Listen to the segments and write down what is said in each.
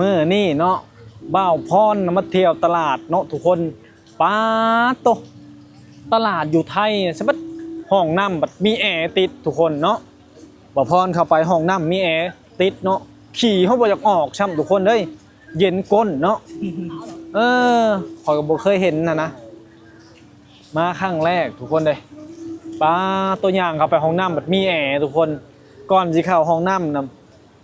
ມື້ນີ້ເນາະ ບ່າວພອນນຳມາທ່ຽວຕະຫຼາດເນາະທຸກຄົນ. ປາໂຕ ຕະຫຼາດຢູ່ໄທ ສະບັດ ຫ້ອງນ້ຳບັດມີແອຕິດທຸກຄົນເນາະ. ບ່າວພອນເຂົ້າໄປ ຫ້ອງນ້ຳມີແອຕິດເນາະ ຂີ້ເຮົາບໍ່ຢາກອອກຊ້ຳທຸກຄົນເອີຍ ເຢັນກົ້ນເນາະ. ເອີ ຂ້ອຍກໍບໍ່ເຄີຍເຫັນຫັ້ນນະ ມາຄັ້ງແລກທຸກຄົນເອີຍ. ປາໂຕ ຍ່າງເຂົ້າໄປຫ້ອງນ້ຳບັດມີແອທຸກຄົນ. ກ່ອນຊິເຂົ້າຫ້ອງນ້ຳນະ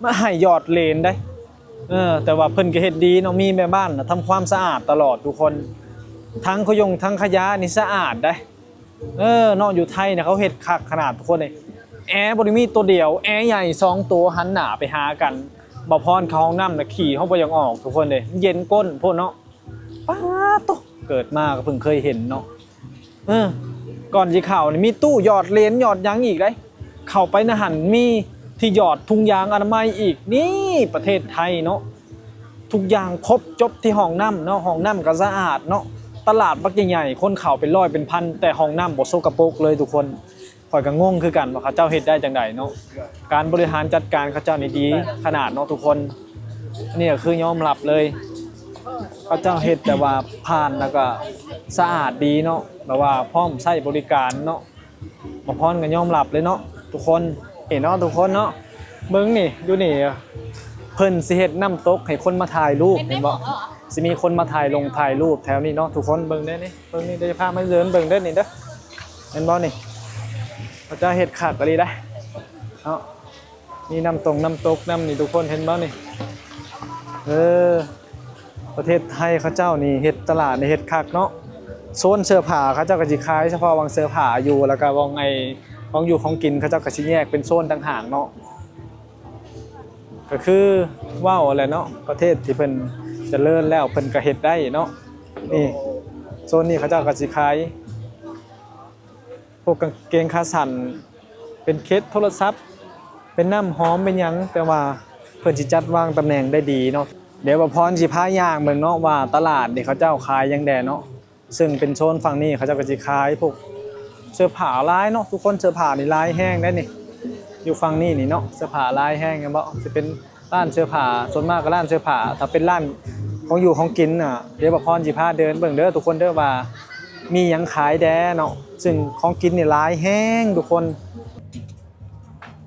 ມາໃຫ້ຢອດເລນໄດ໋. ເອີ ແຕ່ວ່າເພິ່ນກໍເຮັດດີເນາະ ມີແມ່ບ້ານນະທຳຄວາມສະອາດຕະຫຼອດທຸກຄົນ. ຖັງຂະຍົງຖັງຂະຢະນີ້ສະອາດໄດ໋. ເອີ ເນາະ ຢູ່ໄທນະເຂົາເຮັດຄັກຂະໜາດທຸກຄົນເອີຍ. ແອບໍ່ໄດ້ມີໂຕດຽວ ແອໃຫຍ່ສອງໂຕຫັນໜ້າໄປຫາກັນ. ບ່າວພອນເຂົ້າຫ້ອງນ້ຳນະ ຂີ້ເຮົາບໍ່ຢາກອອກທຸກຄົນເອີຍ ມັນເຢັນກົ້ນໂພດເນາະ. ປາໂຕ ເກີດມາກໍເພິ່ງເຄີຍເຫັນເນາະ. ເອີ ກ່ອນຊິເຂົ້ານີ້ມີຕູ້ຢອດເລນຢອດຫຍັງອີກເດ້. ເຂົ້າໄປໃນຫັ້ນມີທີ່ຢອດຖົງຢາງອະນາໄມອີກ. ນີ້ປະເທດໄທເນາະ ທຸກຢ່າງຄົບຈົບທີ່ຫ້ອງນ້ຳເນາະ. ຫ້ອງນ້ຳກໍສະອາດເນາະ. ຕະຫຼາດບັກໃຫຍ່ໆ ຄົນເຂົ້າເປັນຮ້ອຍເປັນພັນ ແຕ່ຫ້ອງນ້ຳບໍ່ສົກກະປົກເລີຍທຸກຄົນ. ຂ້ອຍກໍງົງຄືກັນວ່າເຂົາເຈົ້າເຮັດໄດ້ຈັ່ງໃດເນາະ. ການບໍລິຫານຈັດການເຂົາເຈົ້ານີ້ດີຂະໜາດເນາະທຸກຄົນ. ອັນນີ້ກໍຄືຍອມຮັບເລີຍ ເຂົາເຈົ້າເຮັດແບບວ່າຜ່ານ ແລ້ວກໍສະອາດດີເນາະ ແບບວ່າພ້ອມໃຊ້ບໍລິການເນາະ. ບ່າວພອນກໍຍອມຮັບເລີຍເນາະທຸກຄົນ. ນີ້ເນາະທຸກຄົນເນາະ ເບິ່ງນີ້ ຢູ່ນີ້ເພິ່ນຊິເຮັດນ້ຳຕົກໃຫ້ຄົນມາຖ່າຍຮູບ ເຫັນບໍ່? ຊິມີຄົນມາຖ່າຍລົງຖ່າຍຮູບແຖວນີ້ເນາະທຸກຄົນ. ເບິ່ງເດີ້ນີ້ ເບິ່ງນີ້ ດຽວຈະພາມາເດີນເບິ່ງເດີ້ນີ້ເດີ້. ເຫັນບໍ່ນີ້ ເຂົາເຈົ້າເຮັດຄັກອີ່ຫຼີເດ້ເນາະ. ມີນ້ຳຕົງນ້ຳຕົກນຳນີ້ທຸກຄົນ ເຫັນບໍ່ນີ້. ເອີ ປະເທດໄທເຂົາເຈົ້ານີ້ເຮັດຕະຫຼາດນີ້ເຮັດຄັກເນາະ. ໂຊນເສື້ອຜ້າເຂົາເຈົ້າກໍຊິຂາຍສະເພາະບ່ອນເສື້ອຜ້າຢູ່ ແລ້ວກໍບ່ອນໄອ້ ຂອງຢູ່ຂອງກິນເຂົາເຈົ້າກໍຊິແຍກເປັນໂຊນຕ່າງຫາກເນາະ. ກໍຄືເວົ້າແຫຼະເນາະ ປະເທດທີ່ເພິ່ນຈະເລີນແລ້ວເພິ່ນກໍເຮັດໄດ້ເນາະ. ນີ້ ໂຊນນີ້ເຂົາເຈົ້າກໍຊິຂາຍ ພວກກາງເກງຂາສັ້ນ ເປັນເຄັດໂທລະສັບ ເປັນນ້ຳຫອມ ເປັນຫຍັງ ແຕ່ວ່າເພິ່ນຊິຈັດວາງຕຳແໜ່ງໄດ້ດີເນາະ. ດຽວບ່າວພອນຊິພາຍ່າງເບິ່ງເນາະວ່າຕະຫຼາດນີ້ເຂົາເຈົ້າຂາຍຫຍັງແດ່ເນາະ. ເຊິ່ງເປັນໂຊນຝັ່ງນີ້ເຂົາເຈົ້າກໍຊິຂາຍພວກເສື້ອຜ້າຫຼາຍເນາະທຸກຄົນ. ເສື້ອຜ້ານີ້ຫຼາຍແຮງໄດ໋ນີ້ ຢູ່ຝັ່ງນີ້ນີ້ເນາະ ເສື້ອຜ້າຫຼາຍແຮງ ເຫັນບໍ່? ຊິເປັນ ຮ້ານເສື້ອຜ້າ ສ່ວນມາກກໍຮ້ານເສື້ອຜ້າ. ຖ້າເປັນຮ້ານຂອງຢູ່ຂອງກິນນະ ດຽວບ່າວພອນຊິພາເດີນເບິ່ງເດີ້ທຸກຄົນເດີ້ ວ່າມີຫຍັງຂາຍແດ່ເນາະ. ເຊິ່ງຂອງກິນນີ້ຫຼາຍແຮງທຸກຄົນ.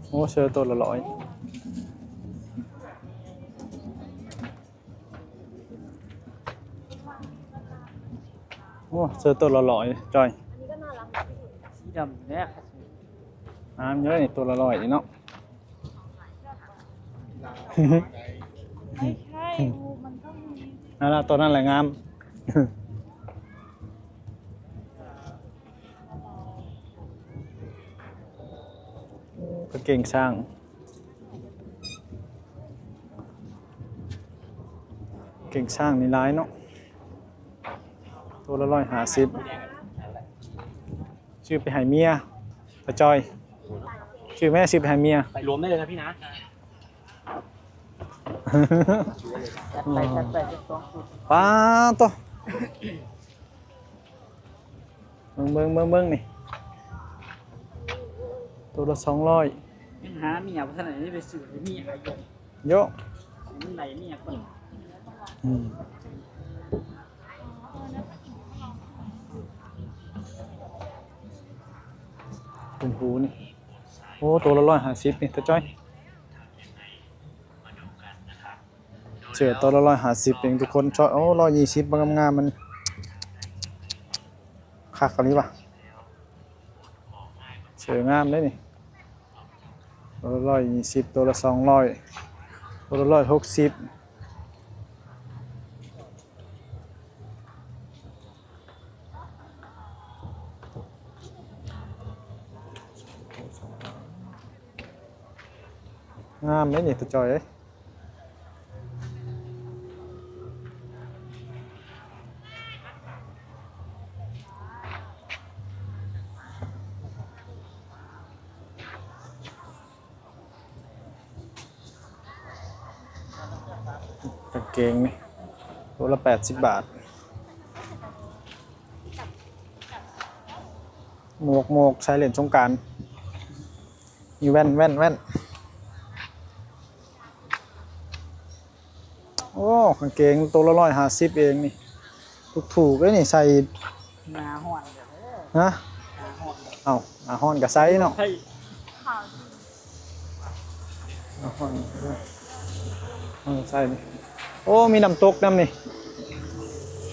ໂອ້ ເສື້ອໂຕລະຮ້ອຍ ໂອ້ ເສື້ອໂຕລະຮ້ອຍ ຈອຍ. ອັນນີ້ກໍໜ້າລັກ ສີດຳແນະ ງາມຢູ່ເດ້ນີ້ ໂຕລະຮ້ອຍນີ້ເນາະ. ไม่ใช่ รูมันต้องมี นั่นล่ะ ตัวนั้นแหละงาม กางเกงช้าง กางเกงช้างนี่หลายเนาะ ตัวละร้อยห้าสิบ ซื้อไปให้เมีย ตาจอย ซื้อแม่ ซื้อไปให้เมีย ใส่รวมได้เลยนะพี่นะ จัดไป จัดไป จัดสองชุด ป๊าดโต เบิ่ง เบิ่ง เบิ่ง เบิ่งนี่ ตัวละสองร้อย ยังหาเมียบ่ทันได้ ไปซื้อให้เมียอยู่ โยะ มันได้เมียก่อน อืม ตุ้มหูนี่ โอ้ ตัวละร้อยห้าสิบนี่ ตาจ้อย เสื้อตัวละร้อยห้าสิบเองทุกคน ชอบ โอ้ ร้อยยี่สิบ บ่งามๆ มัน คักอีหลีว่ะ เสื้องามเด้นี่ ตัวละร้อยยี่สิบ ตัวละสองร้อย ตัวละร้อยหกสิบ งามเด้นี่ ตาจ้อยเอ้ย กางเกงนี่ ตัวละแปดสิบบาท หมวก หมวก ใส่เล่นสงกรานต์ มีแว่น แว่น แว่น ໂອ້ ກາງເກງໂຕລະຮ້ອຍຫ້າສິບເອງນີ້ ຖືກໆເດ້ນີ້ ໃສ່ ໜ້າຮ້ອນເດີ ຮະ? ໜ້າຮ້ອນເດີ ເອົ້າ ໜ້າຮ້ອນກໍໃສ່ເນາະ ໃສ່ ໜ້າຮ້ອນ ໜ້າຮ້ອນໃສ່ນີ້. ໂອ້ ມີນ້ຳຕົກນຳນີ້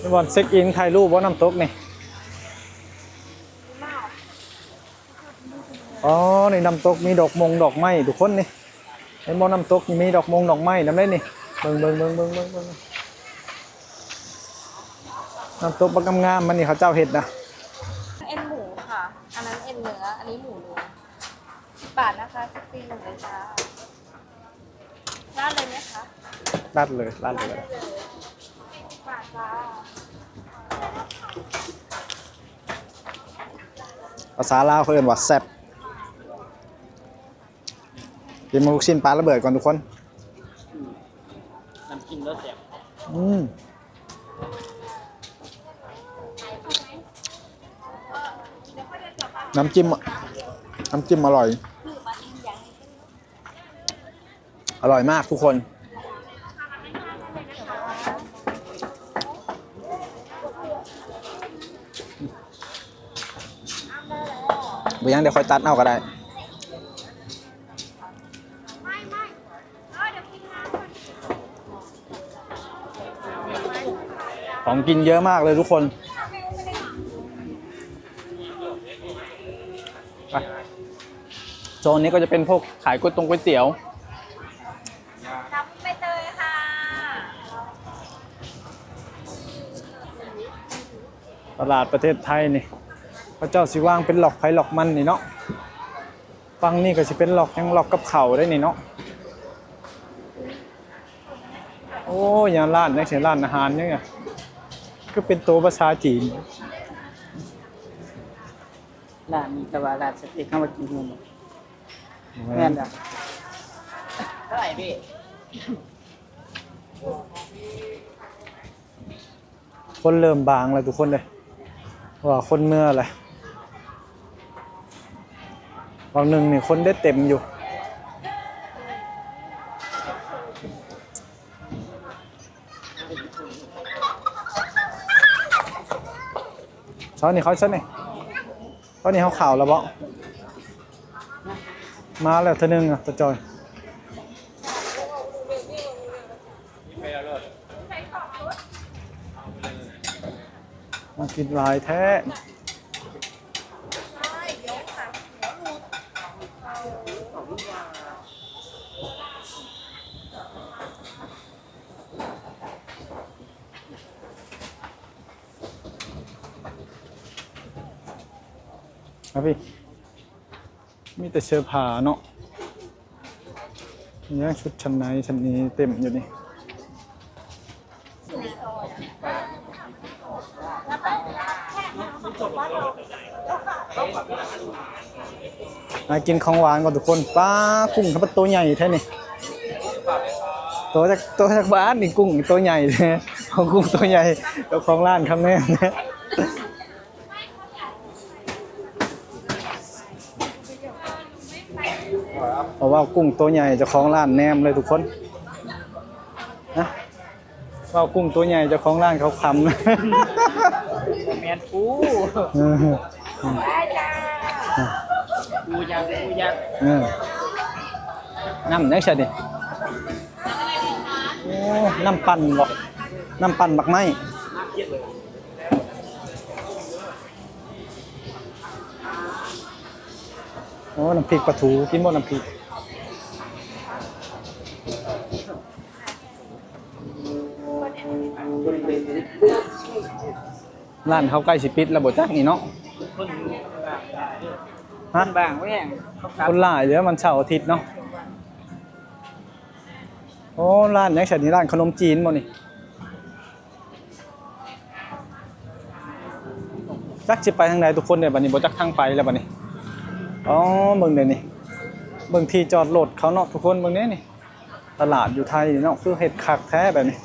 ມີບ່ອນເຊັກອິນຖ່າຍຮູບບໍ່ ນ້ຳຕົກນີ້? ອໍ ນີ້ນ້ຳຕົກມີດອກມົງດອກໄມ້ທຸກຄົນນີ້ ເຫັນບໍ່ ນ້ຳຕົກນີ້ມີດອກມົງດອກໄມ້ນຳເດ້ນີ້ ເບິ່ງ ເບິ່ງ ເບິ່ງ ເບິ່ງ ເບິ່ງ ເບິ່ງ ນ້ຳຕົກບັກງາມໆ ມັນນີ້ເຂົາເຈົ້າເຮັດນະ. ເອັນໝູຄ່ະ ອັນນັ້ນເອັນເນື້ອ ອັນນີ້ໝູລວມ ສິບບາດນະຄະ ຊິບສີ່ໝູນເລີຍຈ້າ. ລາດເລີຍໄໝຄະ? ລາດເລີຍ ລາດເລີຍ ລາດເລີຍ ສິບບາດຈ້າ. ພາສາລາວເຂົາເອີ້ນວ່າແຊບ. ກິນໝູລູກຊິ້ນປາລະເບີດກ່ອນທຸກຄົນ. ອືມ ນ້ຳຈິ້ມລະແຊບ. ອືມ ນ້ຳຈິ້ມ ນ້ຳຈິ້ມອະຮ່ອຍ. ອະຮ່ອຍມາກທຸກຄົນ. ບໍ່ຍັງ ດຽວຄ່ອຍຕັດເອົາກໍໄດ້. ຂອງກິນເຍອະມາກເລີຍທຸກຄົນ. ໄປ ໂຊນນີ້ກໍຈະເປັນພວກຂາຍກ໋ວຍຕົງກ໋ວຍຕຽວ. ຕຳໃບເຕີຍຄ່ະ. ຕະຫຼາດປະເທດໄທນີ້ ເຂົາເຈົ້າຊິວາງເປັນລັອກໃຜລັອກມັນນີ້ເນາະ. ຝັ່ງນີ້ກໍຊິເປັນລັອກຫຍັງ ລັອກກັບເຂົ້າໄດ໋ນີ້ເນາະ. ໂອ້ຍ ຮ້ານຫຍັງຊີ້ ຮ້ານອາຫານຫຍັງ ຄືເປັນໂຕພາສາຈີນ. ຮ້ານນີ້ກໍວ່າຮ້ານສະເຕັກ ເຮົາວ່າກິນຢູ່. ແມ່ນ ແມ່ນລະ. ເທົ່າໃດພີ່? ຄົນເລີ່ມບາງແລ້ວທຸກຄົນເອີຍ ເພາະວ່າຄົນເມືອແຫຼະ. ວັງໜຶ່ງນີ້ຄົນໄດ້ເຕັມຢູ່. ເຊົ້ານີ້ເຂົາຊັ້ນນີ້ ຕອນນີ້ເຮົາເຂົ້າແລ້ວບໍ່? ມາແລ້ວເທື່ອໜຶ່ງອະ ຕາຈອຍ. ມາກິນຫຼາຍແທ້. ມາພີ່ ມີແຕ່ເສື້ອຜ້າເນາະ ຍັງຊຸດຊັ້ນໃນຊັ້ນນີ້ເຕັມຢູ່ນີ້. ມາກິນຂອງຫວານກ່ອນທຸກຄົນ. ປາ ກຸ້ງທຳມະໂຕໃຫຍ່ແທ້ນີ້ ໂຕຈັກ ໂຕຈັກບາດນີ້ ກຸ້ງໂຕໃຫຍ່ແທ້. ເອົາກຸ້ງໂຕໃຫຍ່ ເຈົ້າຂອງຮ້ານຄຳແນມ. ເພາະວ່າກຸ້ງໂຕໃຫຍ່ ເຈົ້າຂອງຮ້ານແນມເລີຍທຸກຄົນນະ. ເວົ້າກຸ້ງໂຕໃຫຍ່ ເຈົ້າຂອງຮ້ານເຂົາຄຳ. ແມ່ນປູ. ເອີ ປູຍັກ ປູຍັກ. ເອີ ນ້ຳຫຍັງຊັ້ນນີ້? ໂອ້ ນ້ຳປັ່ນບໍ? ນ້ຳປັ່ນໝາກໄມ້. ໂອ້ ນ້ຳພລິກປາທູ ກິນບໍ່ນ້ຳພລິກ? ຮ້ານເຂົາໃກ້ຊິປິດແລ້ວບໍ່ຈັກນີ້ເນາະ. ຮະ? ຄົນບາງແຮງ ຄົນຫຼາຍເດ້ ວັນເສົາອາທິດເນາະ. ໂອ້ ຮ້ານຫຍັງຊັ້ນນີ້? ຮ້ານຂະໜົມຈີນບໍ່ນີ້? ຈັກຊິໄປທາງໃດທຸກຄົນເດ້ ບັດນີ້ບໍ່ຈັກທາງໄປແລ້ວບັດນີ້. ອໍ ເບິ່ງເດ້ນີ້ ເບິ່ງທີ່ຈອດລົດເຂົາເນາະທຸກຄົນ ເບິ່ງເດ້ນີ້. ຕະຫຼາດຢູ່ໄທນີ້ເນາະ ຄືເຮັດຄັກແທ້ແບບນີ້.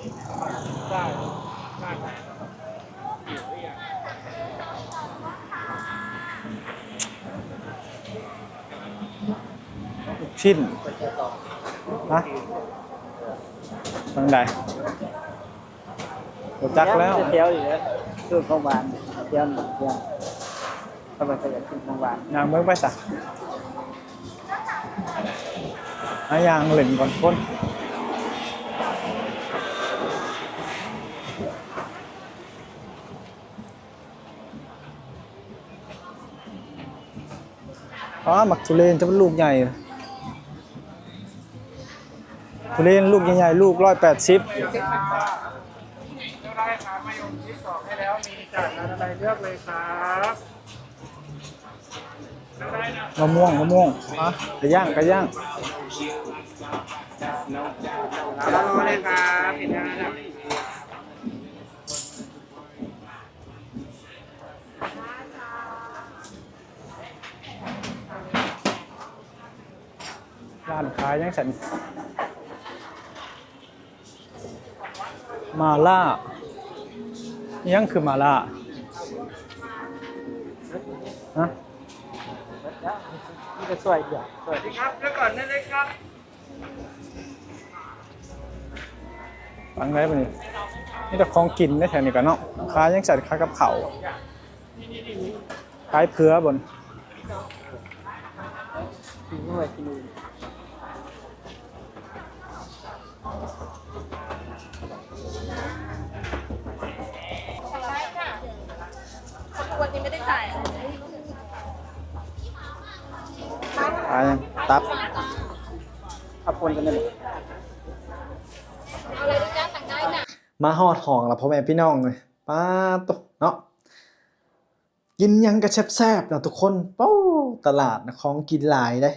ລູກຊິ້ນ ຮະ? ທາງໃດ? ບໍ່ຈັກແລ້ວ. ແຖວຢູ່ເດ້ ຊື້ຂອງຫວານ ແຖວນີ້ ແຖວ ຂ້າພະເຈົ້າຢາກກິນຂອງຫວານ. ຍ່າງເບິ່ງໄປຊະ. ຫາຍ່າງຫຼິ້ນກ່ອນຄົນ. ອໍ ໝາກທຸເລນ ແຕ່ມັນລູກໃຫຍ່. ທຸເລນລູກໃຫຍ່ໆ ລູກຮ້ອຍແປດສິບ. ເລືອກໄດ້ ມະມ່ວງ ມະມ່ວງ ອ່ະ ໄກ່ຍ່າງ ໄກ່ຍ່າງ. ຮ້ານຂາຍຫຍັງຊັ້ນ? ໝາລ່າ ອີ່ຫຍັງຄືໝາລ່າ? ຮະ? ມີແຕ່ຊ່ວຍດຽວ ຊ່ວຍ ສະຫວັດດີຄັບ ເລືອກກ່ອນໄດ້ເລີຍຄັບ. ຟັງໄດ້ປະນີ້? ມີແຕ່ຂອງກິນໃນແຖວນີ້ກະເນາະ. ຂາຍຫຍັງຊັ້ນ? ຂາຍກັບເຂົ້າ ຂາຍເຜືອບໍ? ຂາຍຫຍັງ? ຕັບ ເອົາປົນກັນໄດ້ບໍ່? ມາຮອດຫ້ອງລະ ພໍ່ແມ່ພີ່ນ້ອງເອີຍ ປາໂຕເນາະ. ກິນຫຍັງກະແຊບໆເນາະທຸກຄົນ. ໂອ້ ຕະຫຼາດນະ ຂອງກິນຫຼາຍເດ້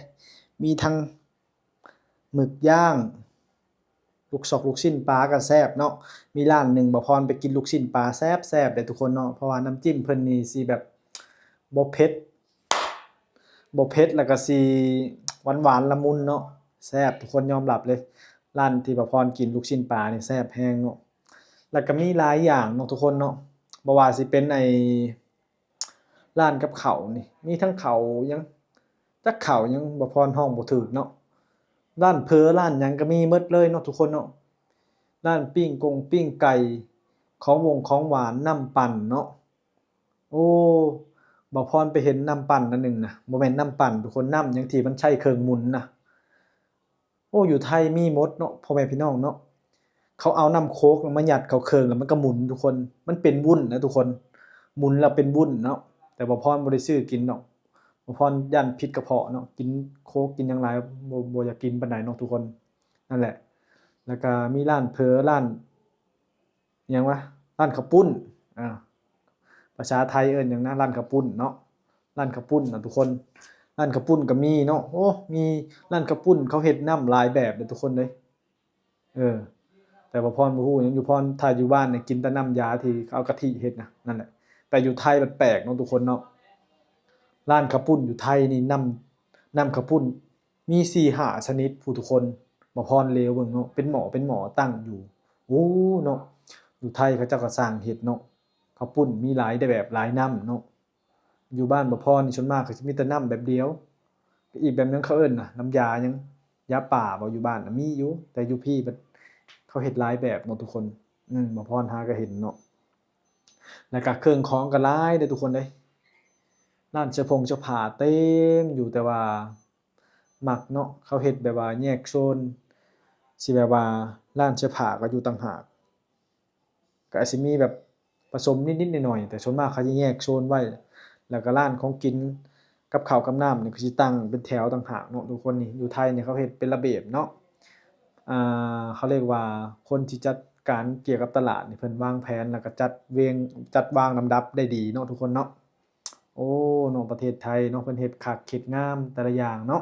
ມີທັງໝຶກຍ່າງ ລູກຊອກ ລູກຊີ້ນປາກະແຊບເນາະ. ມີຮ້ານໜຶ່ງ ບ່າວພອນໄປກິນລູກຊີ້ນປາແຊບໆເດ້ທຸກຄົນເນາະ ເພາະວ່ານ້ຳຈິ້ມເພິ່ນນີ້ຊິແບບບໍ່ເຜັດ ບໍ່ເຜັດ ແລ້ວກະຊິຫວານໆລະມຸນເນາະ ແຊບ ທຸກຄົນຍອມຮັບເລີຍ. ຮ້ານທີ່ບ່າວພອນກິນລູກຊີ້ນປານີ້ແຊບແຮງເນາະ. ແລ້ວກະມີຫຼາຍຢ່າງເນາະທຸກຄົນເນາະ ບໍ່ວ່າຊິເປັນໄອ້ ຮ້ານກັບເຂົ້ານີ້ ມີທັງເຂົ້າຫຍັງ ຈັກເຂົ້າຫຍັງ ບ່າວພອນຮ້ອງບໍ່ຖືກເນາະ. ຮ້ານເຜີ ຮ້ານຫຍັງກະມີໝົດເລີຍເນາະທຸກຄົນເນາະ. ຮ້ານປີ້ງກົງປີ້ງໄກ່ ຂອງວົງຂອງຫວານ ນ້ຳປັ່ນເນາະ. ໂອ້ ບ່າວພອນໄປເຫັນນ້ຳປັ່ນອັນໜຶ່ງນະ ບໍ່ແມ່ນນ້ຳປັ່ນທຸກຄົນ ນ້ຳຫຍັງທີ່ມັນໃຊ້ເຄື່ອງໝຸນນະ. ໂອ້ ຢູ່ໄທມີໝົດເນາະ ພໍ່ແມ່ພີ່ນ້ອງເນາະ. ເຂົາເອົານ້ຳໂຄກມາຍັດເຂົ້າເຄື່ອງ ແລ້ວມັນກະໝຸນທຸກຄົນ ມັນເປັນວຸ້ນນະທຸກຄົນ ໝຸນແລ້ວເປັນວຸ້ນເນາະ. ແຕ່ບ່າວພອນບໍ່ໄດ້ຊື້ກິນດອກ ບ່າວພອນຢ້ານຜິດກະເພາະເນາະ ກິນໂຄກກິນຫຍັງຫຼາຍ ບໍ່ ບໍ່ຢາກກິນປານໃດເນາະທຸກຄົນ. ນັ້ນແຫຼະ ແລ້ວກະມີຮ້ານເຜີ ຮ້ານ ຫຍັງວະ ຮ້ານເຂົ້າປຸ້ນ ອ່າ ພາສາໄທເອີ້ນຫຍັງນະ ຮ້ານເຂົ້າປຸ້ນເນາະ ຮ້ານເຂົ້າປຸ້ນນະທຸກຄົນ. ຮ້ານເຂົ້າປຸ້ນກະມີເນາະ ໂອ້ ມີຮ້ານເຂົ້າປຸ້ນ ເຂົາເຮັດນ້ຳຫຼາຍແບບເດ້ທຸກຄົນເດ້. ເອີ ແຕ່ວ່າພອນບໍ່ຮູ້ຫຍັງຢູ່ ພອນຖ້າຢູ່ບ້ານນີ້ກິນແຕ່ນ້ຳຢາທີ່ເຂົາເອົາກະທິເຮັດນະ ນັ້ນແຫຼະ. ແຕ່ຢູ່ໄທມັນແປກເນາະທຸກຄົນເນາະ ຮ້ານເຂົ້າປຸ້ນຢູ່ໄທນີ້ ນ້ຳ ນ້ຳເຂົ້າປຸ້ນ ມີສີ່ຫ້າຊະນິດພຸ້ນທຸກຄົນ. ບ່າວພອນເລວເບິ່ງເນາະ ເປັນໝໍ້ເປັນໝໍ້ຕັ້ງຢູ່. ໂອ້ ເນາະ ຢູ່ໄທເຂົາເຈົ້າກະຊ່າງເຮັດເນາະ ເຂົ້າປຸ້ນມີຫຼາຍແບບຫຼາຍນ້ຳເນາະ. ຢູ່ບ້ານບ່າວພອນນີ້ສ່ວນມາກກະຊິມີແຕ່ນ້ຳແບບດຽວ ອີກແບບໜຶ່ງເຂົາເອີ້ນນະ ນ້ຳຢາຫຍັງ ຢາປ່າບໍ ຢູ່ບ້ານນະມີຢູ່ ແຕ່ຢູ່ພີ້ບັດເຂົາເຮັດຫຼາຍແບບເນາະທຸກຄົນ. ອືມ ບ່າວພອນຫາກະເຫັນເນາະ. ແລ້ວກະເຄື່ອງຂອງກະຫຼາຍເດ້ທຸກຄົນເດ້ ຮ້ານເສື້ອຜົງເສື້ອຜ້າເຕັມຢູ່ ແຕ່ວ່າ ມັກເນາະ ເຂົາເຮັດແບບວ່າແຍກໂຊນ ຊິແບບວ່າຮ້ານເສື້ອຜ້າກະຢູ່ຕ່າງຫາກ ກະອາດຊິມີແບບປະສົມນິດໆໜ້ອຍໆ ແຕ່ສ່ວນມາກເຂົາຈະແຍກໂຊນໄວ້. ແລ້ວກະຮ້ານຂອງກິນ ກັບເຂົ້າກັບນ້ຳນີ້ກະຊິຕັ້ງເປັນແຖວຕ່າງຫາກເນາະທຸກຄົນ. ນີ້ຢູ່ໄທນີ້ເຂົາເຮັດເປັນລະບຽບເນາະ ອ່າ ເຂົາຮຽກວ່າຄົນທີ່ຈັດການກ່ຽວກັບຕະຫຼາດນີ້ ເພິ່ນວາງແຜນ ແລ້ວກະຈັດວຽງ ຈັດວາງລຳດັບໄດ້ດີເນາະທຸກຄົນເນາະ. ໂອ້ ເນາະ ປະເທດໄທເນາະ ເພິ່ນເຮັດຄັກເຮັດງາມແຕ່ລະຢ່າງເນາະ.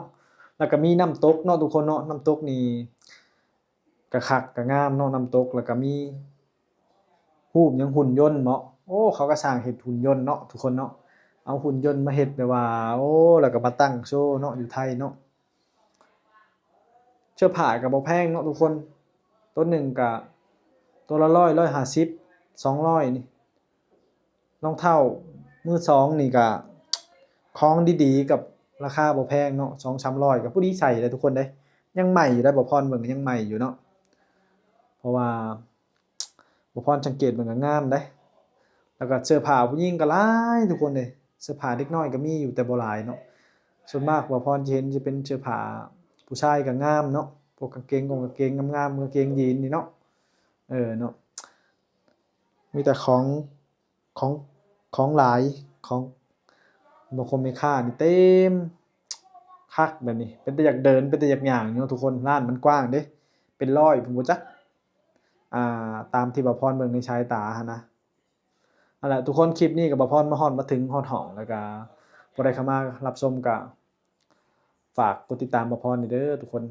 ແລ້ວກະມີນ້ຳຕົກເນາະທຸກຄົນເນາະ ນ້ຳຕົກນີ້ກະຄັກກະງາມເນາະ ນ້ຳຕົກ. ແລ້ວກະມີຮູບຫຍັງ ຫຸ່ນຍົນເນາະ ໂອ້ ເຂົາກະຊ່າງເຮັດຫຸ່ນຍົນເນາະທຸກຄົນເນາະ. ເອົາຫຸ່ນຍົນມາເຮັດແບບວ່າ ໂອ້ ແລ້ວກະມາຕັ້ງໂຊເນາະ ຢູ່ໄທເນາະ. ເສື້ອຜ້າກະບໍ່ແພງເນາະທຸກຄົນ ໂຕໜຶ່ງກະ ໂຕລະຮ້ອຍ ຮ້ອຍຫ້າສິບ ສອງຮ້ອຍນີ້. ລອງເທົ້າມືສອງນີ້ກະ ຂອງດີໆ ກັບລາຄາບໍ່ແພງເນາະ ສອງສາມຮ້ອຍກະພໍດີໃສ່ແລ້ວທຸກຄົນເດ້. ຍັງໃໝ່ຢູ່ໄດ໋ ບ່າວພອນເບິ່ງກະຍັງໃໝ່ຢູ່ເນາະ. ພາະວ່າບ່າວພອນສັງເກດເບິ່ງກໍງາມເດ້. ແລ້ວກໍເສື້ອຜ້າຜູ້ຍິງກໍຫຼາຍທຸກຄົນເດ້. ເສື້ອຜ້າເດັກນ້ອຍກໍມີຢູ່ ແຕ່ບໍ່ຫຼາຍເນາະ. ສ່ວນມາກບ່າວພອນຈະເຫັນຈະເປັນເສື້ອຜ້າຜູ້ຊາຍກໍງາມເນາະ, ພວກກາງເກງກົງກາງເກງງາມໆ ກາງເກງຢີນນີ້ເນາະ. ເອີເນາະ ມີແຕ່ຂອງ ຂອງ ຂອງຫຼາຍ ຂອງ ແມ່ຄົງແມ່ຄ້ານີ້ເຕັມຄັກແບບນີ້. ເປັນຕາຢາກເດີນ ເປັນຕາຢາກຍ່າງຢູ່ເນາະທຸກຄົນ. ຮ້ານມັນກວ້າງເດ້ ເປັນຮ້ອຍພຸ້ນບໍ່ຈັກ ອ່າ ຕາມທີ່ບ່າວພອນເບິ່ງໃນສາຍຕາຫັ້ນນະ. ນັ້ນແຫຼະທຸກຄົນ ຄລິບນີ້ກໍບ່າວພອນມາຮອດ ມາເຖິງຮອດຫ້ອງ ແລ້ວກໍຜູ້ໃດເຂົ້າມາຮັບຊົມກໍຝາກກົດຕິດຕາມບ່າວພອນແດ່ເດີທຸກຄົນ.